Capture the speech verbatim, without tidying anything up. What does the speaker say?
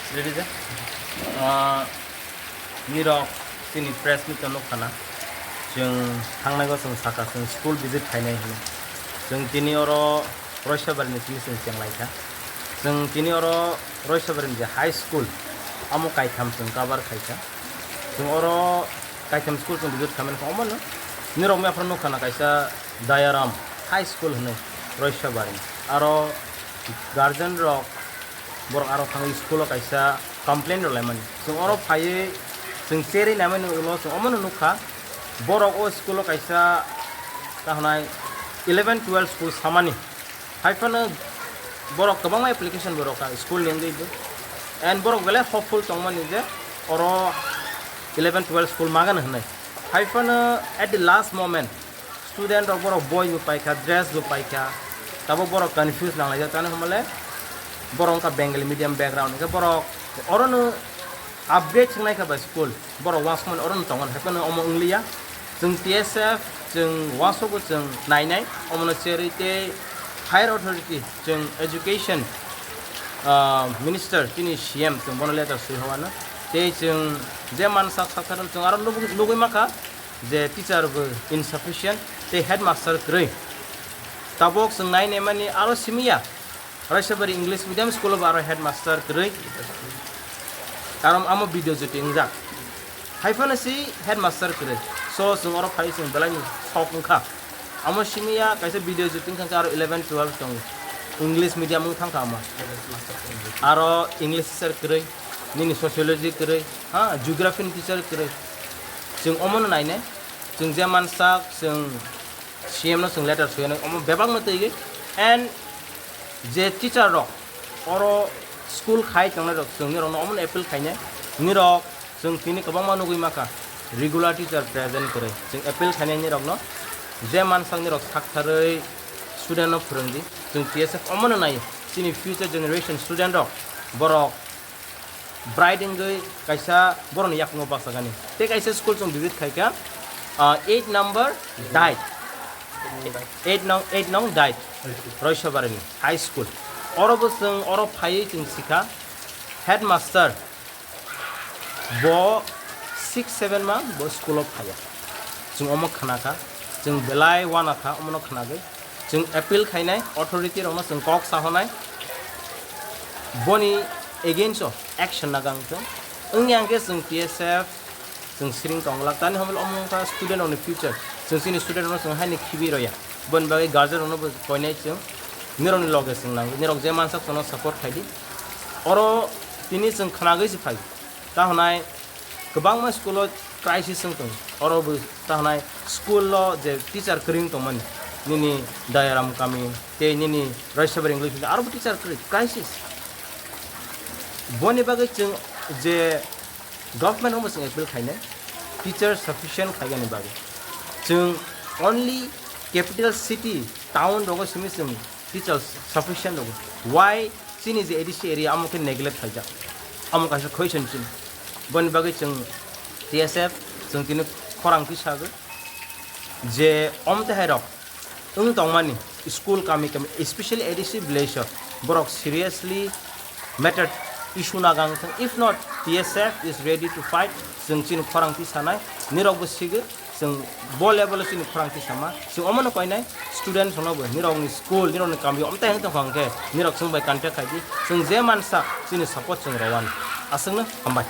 Ready je? Ah, nirok chini press meet no nukha na. Chwng thangnai o chwng sakha chwng school visit khainai hinwi. Chwng tini oro Roisabari ni simi chwng chenglaikha. Chwng tini oro Roisabari ni je high school, amo kaitham chwng cover khaikha. Chwng oro kaitham school chwng visit khaimani kha omono. Nirok mia phano nukha na kaisa Dayaram High School hinwi Roisabari. Aro guardian rok borok aro thangwi school o kaisa complain rwlaimani. Chwng oro phaiwi chwng cherwi naimani ulo chwng omono nukha. Borok o school o kaisa ta hwnai eleven twelve school samani. Hai phano borok kwbangma application bo rwkha school ni wngwi bo. And borok belai hopeful tongmani je oro eleven twelve school magan hwnwi. Hai phano at the last moment student rok borok boi bo paikha, dress bo paikha, tabuk borok confuse nanglaijak, tani hwnmale borok wngkha Bengali medium background, hwnkhe borok orono upgrade swngnaikha bai school, borok uansukmani orono tongo, hai phano omo wngliya. Chwng T S F chwng uansukgo chwng nainai, omono cherwi tei higher authority chwng education, ah, minister chini C M chwng bono letter swi howano, tei chwng je mansak sakha chwng aro nugwi nugwi mankha. Je teacher bo insufficient tei headmaster kwrwi. Tabuk chwng nai naimani aro simiya, Raisabari English Medium School bo aro headmaster kwrwi. Karon amo video jyoti wngjak. Hai phano si headmaster kwrwi. So chwng oro phai chwng belai ni sok wngkha. Amo simiya kaisa video jyoti wngkha aro eleven twelve tongo. English medium wng thangkha amo. Aro English teacher kwrwi, nini sociology kwrwi, ha, geography ni teacher kwrwi. Chwng omono nainai, chwng je mansak, chwng C M no chwng letter swiyanai, omo bebakno twiwi. And je teacher rok oro school khai tongnai rok, chwng nirokno omono appeal khainai, nirok chwng tini kwbangma nugwi mankha, regular teacher present kwrwi. Chwng appeal khainai nirokno, je mansak nirok saktharwi student no phwrwngdi, chwng T S F omono nai, chini future generation student rok, borok bright wngwi kaisa borokni yakungo bachagani. Tei kaisa school chwng visit khaikha, ah, eight number Dait. Eight nong, eight nong Dait. Roisobarini high school. Oro bo chwng oro phaiwi chwng sikha headmaster bo six seven ma bo school o phaiya. Chwng omo khnakha, chwng belai uanakha omono khnagwi. Chwng appeal khainai, authority rokno chwng kok sahonai, boni against o action nagang thung. Wngya hwnkhe chwng T S F chwng siring tongwlak, tani hwnmale omo wngkha student rokni future. Chwng chini student rokno chwng haino khibi rwya, boni bagwi guardian rokno bo koinai chwng, nirokni loge chwng nango, nirok je mansak chwngno support khaidi. Oro tini chwng khnagwi se phai. Ta hwnai kwbangma school o crisis wng tongo. Oro bo ta hwnai school o je teacher kwrwi wng tongmani, nini Dayaram kami tei nini Raisabari English Medium aro bo teacher kwrwi, crisis. Boni bagwi chwng je government no bo chwng appeal khainai, teacher sufficient khaigani bagwi. Chwng only capital city, town rogo simi chwng teacher sufficient rogo. Why chini je A D C area amo khe neglect khaijak? Amo kaisa question chini. Boni bagwi chwng T S F chwng tini khorang tisagwi je omo tei hai rok wng tongmani school kami kami, especially A D C village o borok seriously matter issue nagang thung. If not, T S F is ready to fight. Chwng chini khorang tisanai, nirok bo sigwi. Chwng bo level o chini khorang tisama, chwng omono koinai student rokno bo nirokni school, nirokni kami omtai hwng tongkha hwnkhe nirok chwng bai contact khaidi, chwng je mansa chini support chwng rwani. Aswkno hambai.